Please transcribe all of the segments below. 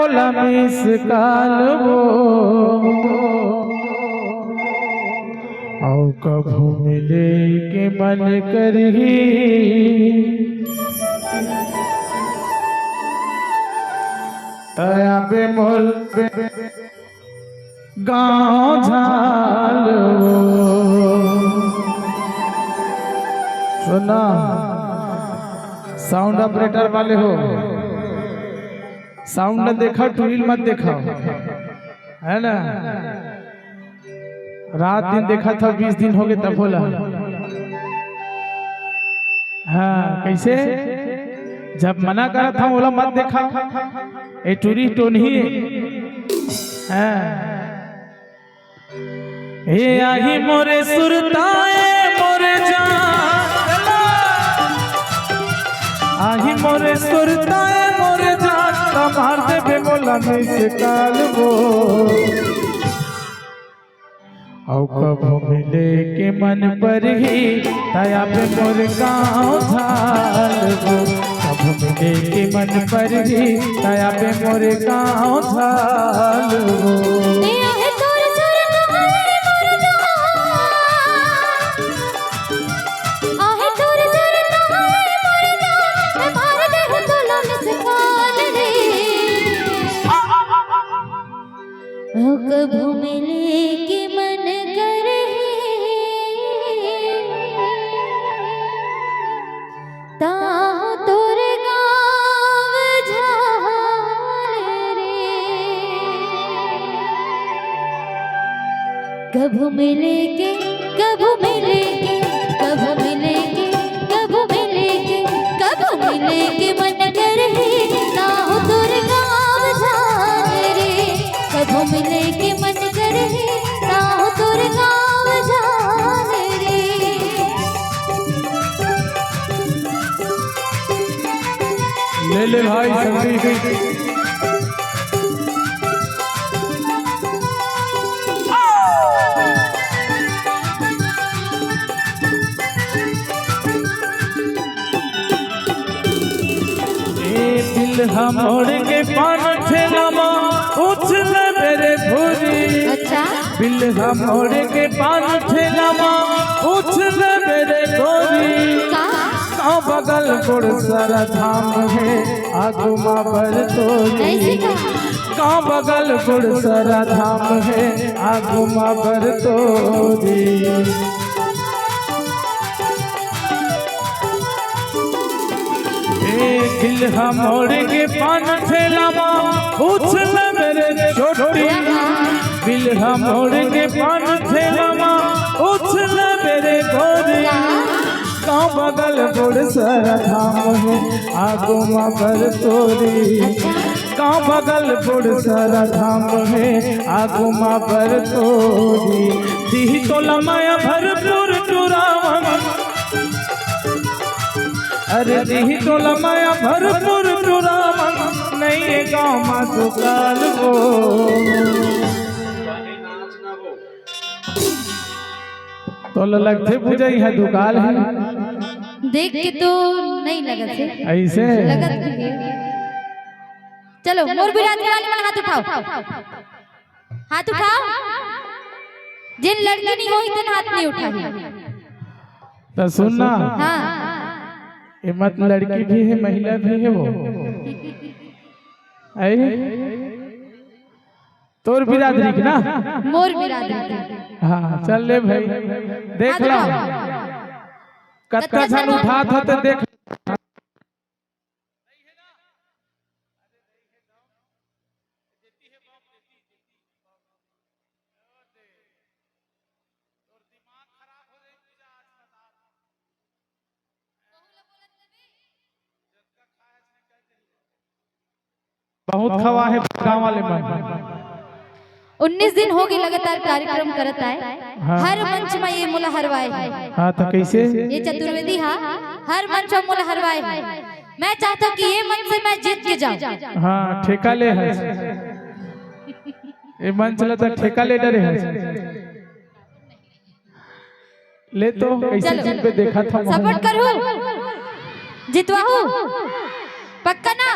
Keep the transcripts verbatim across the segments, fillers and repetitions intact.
बोला मिस कॉल वो, अउ कभू मिले के मन करही, त आबे मोर गाँव झाल वो। सुना, साउंड ऑपरेटर वाले हो, साउंड न देखा, टूरी ल मत देखा, है ना? रात दिन देखा था, बीस दिन हो गए तब बोला। हाँ, कैसे? जब मना करा था, बोला मत देखा, ए टूरी टोनही। हाँ। ए आही मोरे सुरताए मोरे जान, आही मोरे सुरताए मोरे जान, त मार देबे मोला मिस कॉल वो। अउ कभू मिले के मन परही, त आबे मोर गाँव झाल वो। कभू मिले के मन परही, त आबे मोर गाँव झाल वो। ए आहे तोर सुरताए मोर जान, आहे तोर सुरताए मोर जान, मैं मार देहूँ तोला मिस कॉल रे। ओ कभू मिले के मन करही, ताहू तोर गाँव झाल रे। कभू मिले के, कभू मिले के, कभू मिले के, कभू मिले के, कभू मिले के मन करही, ताहू तोर गाँव झाल रे। कभू मिले के मन करही, ताहू तोर गाँव झाल रे। ले ले भाई संदीप। ए बिल हमोड़ के पान ठेला मा पूछ ले मेरे भूरी। अच्छा। बिल हमोड़ के पान ठेला मा पूछ ले मेरे गोरी। का? गाँव बगल गुड़सरा धाम हे, आगू मा बर तोरी। ऐसे का? गाँव बगल गुड़सरा धाम हे, आगू मा बर तोरी। ए बिल हमोड़ के पान ठेला मा पूछ ले मेरे छोटी। बिल हमोड़ के पान ठेला मा पूछ ले मेरे गोरी। गाँव बगल गुड़सरा धाम हे, आगू मा बर तोरी। गाँव बगल गुड़सरा धाम हे, आगू मा बर तोरी। दिही तोला माया भरपूर टुरावन, अरे दिही तोला माया भरपूर टुरावन, नइये गाँव मा दुकाल वो। तोला लगथे पूजा इहाँ दुकाल हे? देख के तो नहीं लगत हे। ऐसे? लगत हे। चलो, मोर बिरादरी वाले मन हाथ उठाओ। हाथ उठाओ। जिन लड़की नहीं होही, तेन हाथ नहीं उठाही। त सुन ना। हाँ। एमा त लड़की भी हे, महिला भी हे वो। आई? तोर बिरादरी के ना? मोर बिरादरी के। हाँ, चल ले भाई। देख ला। कतका झन उठात हे त देख। बहुत खवा हे गाँव वाले मन। उन्नीस दिन हो गए लगातार कार्यक्रम करत आए। हाँ। हर मंच में ये मोला हरवाए हे। हाँ, त कैसे? ये चतुर्वेदी हा, हर मंच में मोला हरवाए हे। मैं चाहता हूँ कि ये मंच से मैं जीत के जाऊँ। हाँ, ठेका ले हे। ये मंच ला त ठेका ले डरे हे। ले तो कैसे चलो। जिन पे देखा था मोहन। सपोर्ट करू, जितवाहू, पक्का ना?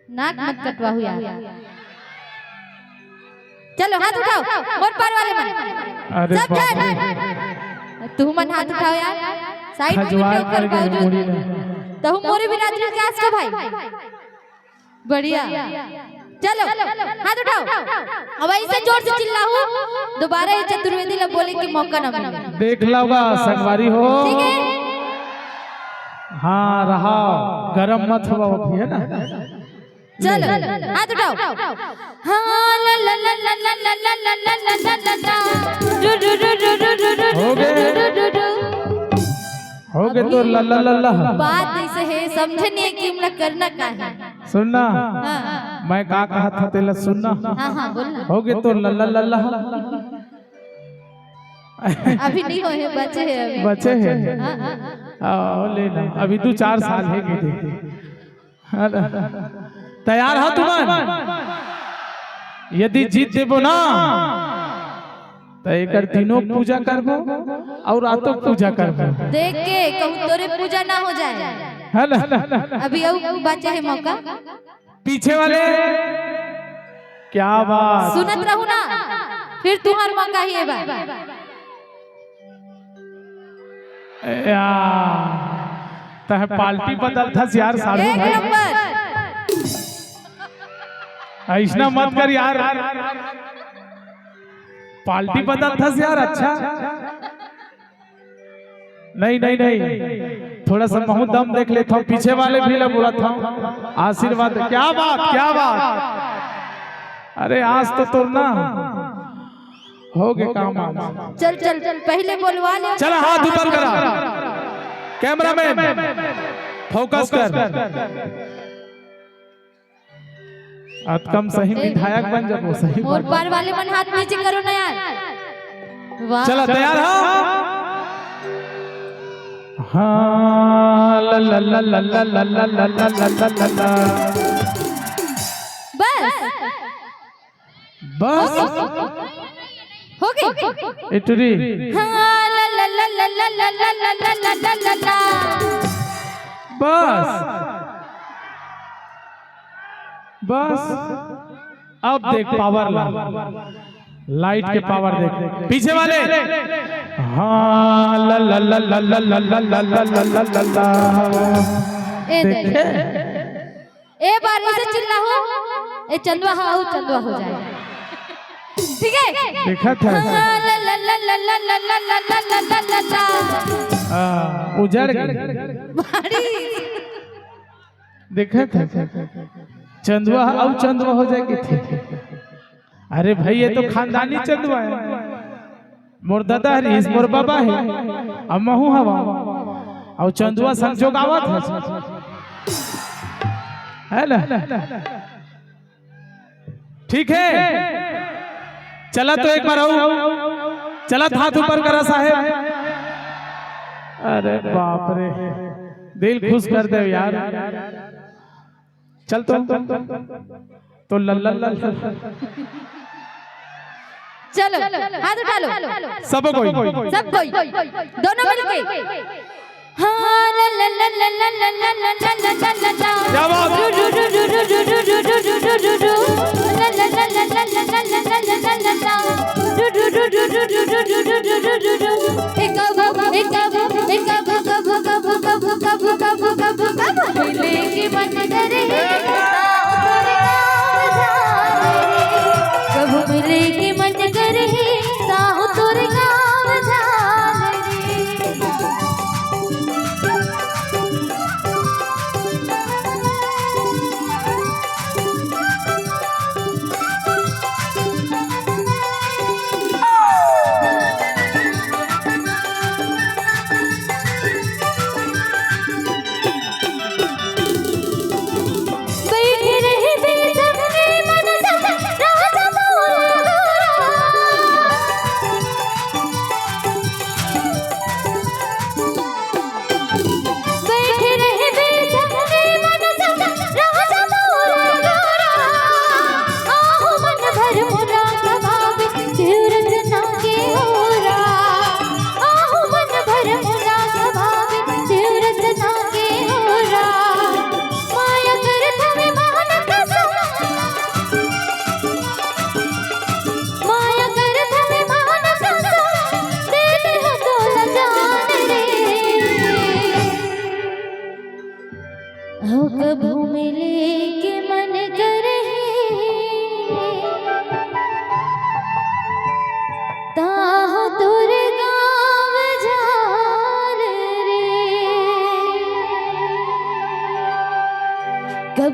नाक मत कटवाहू यार। चलो, हाथ उठाओ, मोर पार वाले मन। अरे सब बाप रे। झन। तू मन हाथ उठाओ यार। साइड में खजवाए उठाओ, कर कर गए बावजूद। मुड़ी में। तहू मोरी बिरादरी के आस का भाई। बढ़िया। चलो, हाथ उठाओ। अब ऐसे जोर से चिल्लाहू, दोबारा ये चतुर्वेदी ला बोले के मौका ना मिले। देख लूंगा संगवारी हो। ठीक है? हाँ, रहा, गरम मत होवा, वो भी है ना। चलो, हाथ उठाओ। हाँ, ला, ला, ला। हो गए। हो गए तो ला, ला, ला, ला। बात ऐसे है, समझे नहीं है कि हमला करना का है। सुनना। हाँ। मैं का कहा था, तेला सुनना। हाँ, हाँ, बोलना। हो गए तो ला, ला, ला, ला। अभी नहीं होए, बचे हैं अभी। बचे हैं। हाँ, हाँ। आओ, ले ला। अभी दू चार साल है, ये देखिए। है ना? तैयार हो तुमन? यदि जीत देबो ना, तो एकर दिनों पूजा करबो और रातों पूजा करबो। देख के कहूँ तोरे पूजा ना हो जाए। है ना? अभी अउ बचे है मौका। पीछे वाले, क्या बात। सुनत रहू ना, फिर तुहार मौका ही है बा। यार, तह पार्टी बदलथस यार, साढ़ू एक भाई। नंबर। ऐसना मत कर यार, पार्टी बदलथस यार। अच्छा, नहीं, नहीं, नहीं, थोड़ा सा महू दम देख लेता हूँ, पीछे वाले भी ला बोला था आशीर्वाद। क्या बात, क्या बात। अरे, आज तो तोर ना हो गए काम आज। चल, चल, चल, पहले बोलवा ले। चला, हाथ ऊपर करा, कैमरामैन, फोकस कर। आज कम सही ए, विधायक बन जाबो, सही मोर बात। पार वाले मन हाथ नीचे करो ना यार। वाह। चला, तैयार हो? हाँ, ला, ला, ला। बस। बस। हो गई। इतनी। हाँ, ला, ला, ला। बस। बस। अब देख पावर ला, लाइट के पावर देख। पीछे वाले। हाँ, ला, ला, ला। ए, देख। देखे? ए बार ऐसे चिल्लाहू, ए चंदवा हा, अउ चंदवा हो जाए। ठीक है? देखा था। हाँ, ला, ला, ला। हाँ, उजड़ गई। बड़ी। देखा था। चंदवा हा, अउ चंदवा हो जाए कि थे। अरे भाई, ये तो खानदानी चंदवा है। मोर दादा हरीश, मोर बाबा है, अब महू हवा। अउ चंदुआ संजोग आवत है। है ना? ठीक है, चला तो एक बार अउ, चला हाथ ऊपर करा साहेब। अरे बाप रे, दिल खुश कर दे यार। चल तो, तो लल्ला लल्ला। चलो, हाथ उठा लो। सब कोई। सब कोई। दोनों मिलके। हाँ, ला, ला, ला। क्या बात? कब, कब, कब, कब मिले के मन करे, ताऊ तोर गाँव जाने रे। कब मिले के मन करे, ताऊ तोर गाँव जाने रे।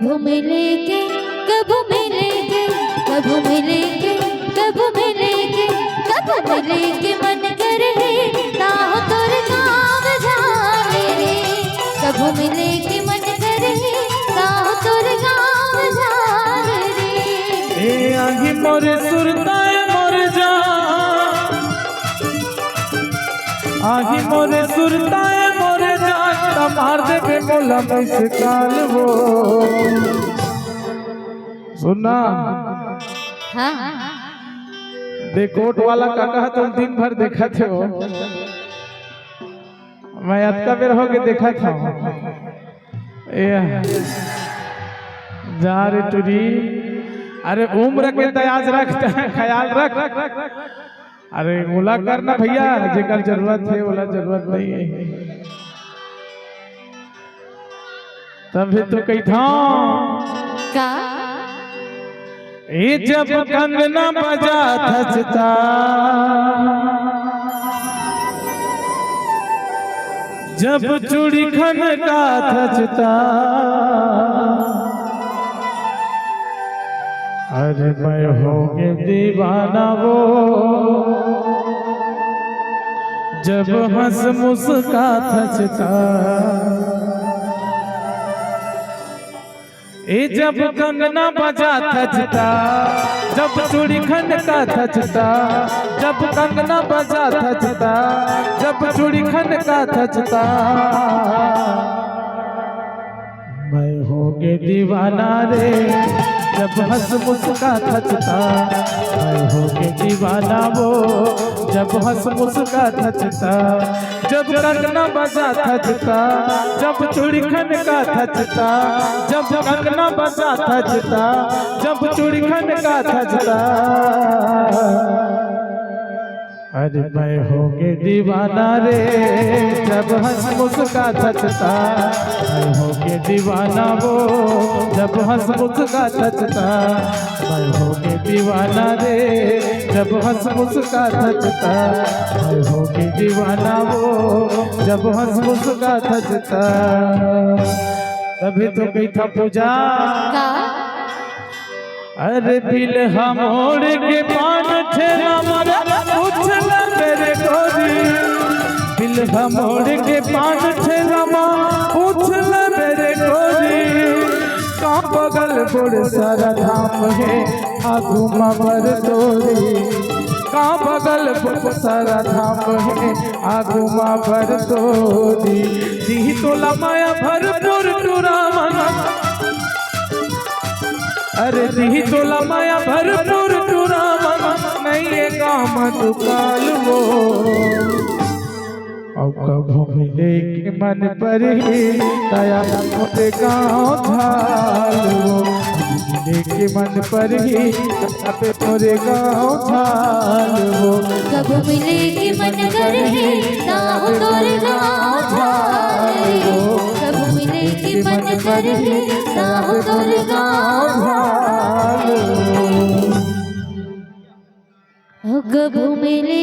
कभू मिले के, कभू मिले के, कभू मिले के, कभू मिले के, कभू मिले के मन करही, ताहू तोर गाँव जान रे। कभू मिले के मन करही, ताहू तोर गाँव जान रे। ए आही मोरे सुरता ए मोरे जान, आही मोरे सुरता ए मोरे जान, त मार देबे मोला miss call वो। सुनना। हाँ। दे कोट वाला काका ह, तुम दिन भर देखत हो, मैं अतका बेर होगे देखत हूँ। ए, जा रे टुरी, अरे उम्र के तयाज रख, ख्याल रख। अरे ओला करना भैया, जेकर जरूरत हे, ओला जरूरत नहीं हे। तभी तो कहिथौं। का? ए जब कंगना बजाथस त, जब चूड़ी खनकाथस त, अरे मैं होगे दीवाना वो, जब हंस मुस्काथस त। ए जब कंगना बजाथस त, जब चूड़ी खनकाथस त, जब कंगना बजाथस त, जब चूड़ी खनकाथस त, मैं होगे दीवाना रे, जब हंस मुस्काथस त। मैं होगे दीवाना वो, जब हंस मुस्काथस त। जब कंगना बजाथस त, जब चूड़ी खनकाथस त, जब कंगना बजाथस त, जब चूड़ी खनकाथस त। अरे मैं होगे दीवाना रे, जब हंस मुस्काथस त। मैं होगे दीवाना वो, जब हंस मुस्काथस त। मैं होगे दीवाना रे, जब हंस मुस्काथस त। मैं होगे दीवाना वो, जब हंस मुस्काथस त। तभी तो कहिथौं पूजा। का? अरे बिलहा मोड़ के पान ठेला मोरा, पूछ ले मेरे गोरी। बिलहा मोड़ के पान ठेला मा, पूछ ले मेरे गोरी। का बगल बड़ सारा धाम हे, आगू मा भर तोरी। का बगल बड़ सारा धाम हे, आगू मा भर तोरी। दिही तोला माया भरपूर टुरा मन। अरे दिही तोला माया भरपूर टुरा मन, नइये गाँव मा दुकाल वो। अउ कभू मिले के मन परही, त आ मोरे गाँव झाल वो। मिले के मन परही, त आ मोरे गाँव झाल वो। कभू मिले के मन करही, ताहू तोर गाँव झाल वो। कभू मिले के मन करही, ताहू तोर गाँव झाल वो। ओ कभू मिले